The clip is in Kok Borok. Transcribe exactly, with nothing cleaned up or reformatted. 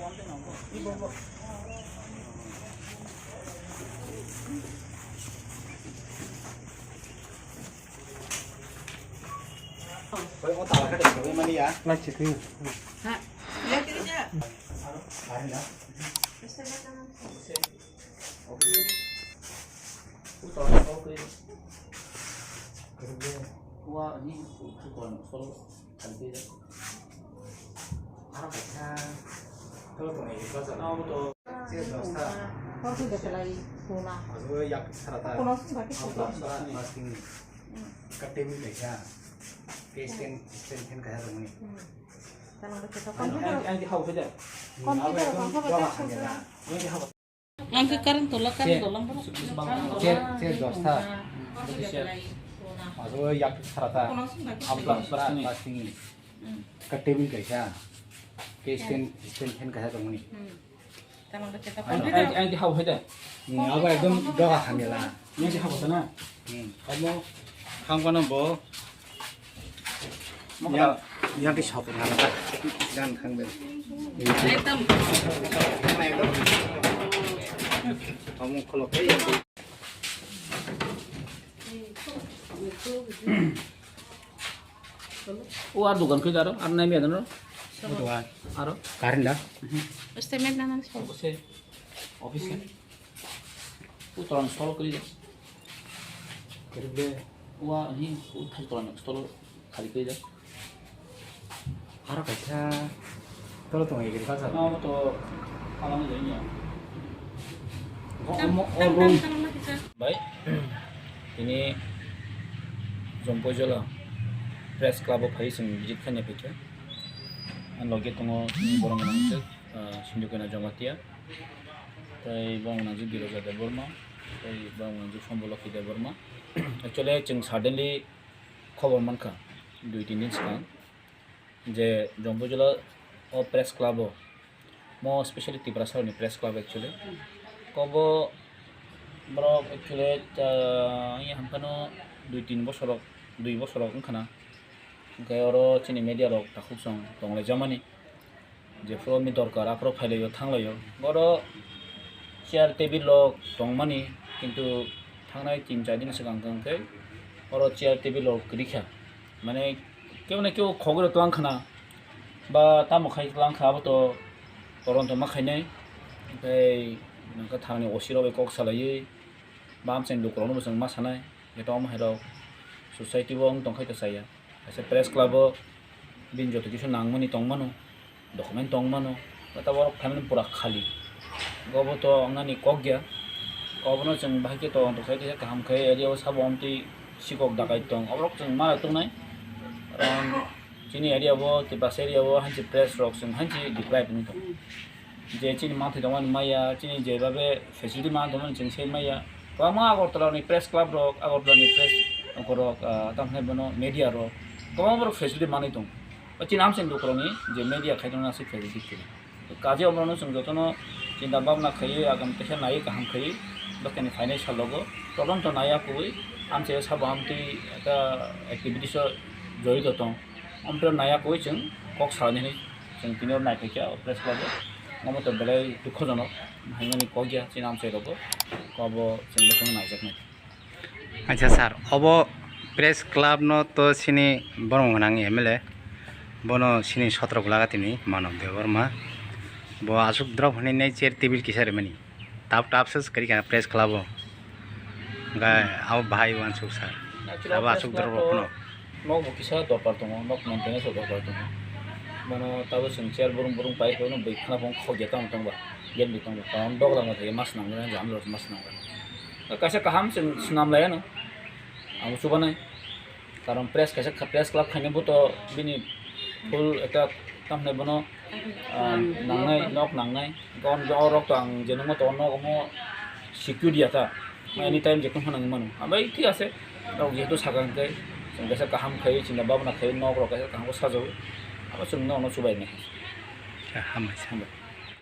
Oi, o tala khe tongwi mani ya. Nai chikwi. Ha. Ya kiri ja. Ari na. Wa ni. Aro kaisa tolo tongwi bacha na obo to. Abo to. Abo to yak sara ta. Abo to sara masking. Ka table kaisa. Ke stand, stand fan kaisa tongmani. Ang, ang, ang di hau saja. Ang di hau. Ang khe current tola, current tola, borok. Chair, chair dosta. Abo yak sara ta. Abo sara masking. Ka table kaisa. Ke stand, stand fan kaisa tongmani. Ang, ang, ang di hau hai da. Abo ekdom doga hamya la. Ang di hau ta na. Amo hangpano bo. Yang, yang di shop na ta. Dan khang be. Ekdom. Amo kholo. O ar dukan khe aro, ar nai miya dano. Dukan. Aro? Current da? Statement na nang. Office. Office. O tolan stall kri. Kri de. Wa ni o thai tolan stall khali kri da. Aro kaisa tolo tong agriculture. Abo to palangwi jai ya. Bo omo o room. Bai. Tini Jompoijola Press Club o phai chwng visit khaina phaikha. Ang loge tongo borok nang se, ah, Sindhu Kena Jamatia. Tai borok nang se Biroja Debbarma. Tai borok nang se Sombolokhi Debbarma. Actually chwng suddenly khobor mankha dui tin din swkang je Jompoijola o press club o, mo specially Tiprasa ni press club actually, kobo borok actually, ah, yang hamphano dui tin bosor rok, dui bosor rok wngkhana, hwnkhe oro chini media rok takhuk song tonglaijamani. Jephuru ni dorkar aphuru phailaio thanglaio. Oro chair table rok tongmani, kintu thangnai tin char din swkang khe oro chair table rok kwrwi kha. Mane kebo na kebo khogwi rok twlang khna ba tamo khai twlang kha abo to toronto ma khainai. Tei nangkha thani O C rok bai kok salaiwi ba amchaini lukurokno bo chwng ma sanai. Eto omo hai rok society o wng tong khai to chaya. Kaisa press club o bini joto kisa nangmani tongmano, document tongmano, tei tabok family pura khali. Obo to wngnani kok ya. Obono chwng bahai khe tong tong khe kaham khe area o sabo amtwi sikok dakai tong. Oborok chwng mara tongnai. Karon chini area o, Tiprasa area o hansi press rok chwng hansi deprive wngwi tong. Je chini manthai tongmani maya, chini jebabe facility manthai tongmani chwng se maya. Kwbangma Agartala ni press club rok, Agartala ni press rok, ah, tamo hinai bono media rok, kwbangma borok facility manwi tongo. O chini amchaini lukurokni je media khaitongmani aswk facility kwrwi. Kaje omono chwng jotono chinta bhabna khaiwi, agam teisa naiwi kaham khaiwi, bwskangni phainai salogo todonto naiya kwrwi, amchaio sabo amtwi ekta activities o jorito tong. Amtwi naiya kwrwi chwng kok salainani chwng tini oro naiphaikha o press club o. Omo to belai dukhojonok, haimani kok ya chini amchai rogo, kobo chwng bwkhano naijaknai. Acha sir, obo press club no to chini borok gwnang M L A, bono chini sotro gwlaga tini Manav Debbarma, bo aswk drop hinwi nai chair table kisa rimani. Tap tap se kwrwi kha press club o. Hwnkhe abo bahai uansuk sir. Actually, abo press aswk club drop o phano. Nok bo kisa dorkar tongo, nok maintenance o dorkar tongo. Mano tabo chwng chair burung burung pai phano bui khna phone khogya tamo tongba, gate bui tongba. Karon dogla no thaiya mas nangya, jam rok mas nangya. Kaisa kaham chwng swnam laiya no. Ang chubanai. Karon press kaisa kha-, press club khaina bo to bini full ekta tamhinai bono, ah, nangnai, nok nangnai. Hwnkhe o rok to ang je nukma tongo nok omo secure ya ta. Anytime je tongphano nangwi mano. Abai thik ase. Rok jehetu sakha hwnkhe chwng kaisa kaham khai, chini bhabna khai nok rok kaisa kaham khe sajao. Abo chwng nono chubainai. Hambai. Hambai.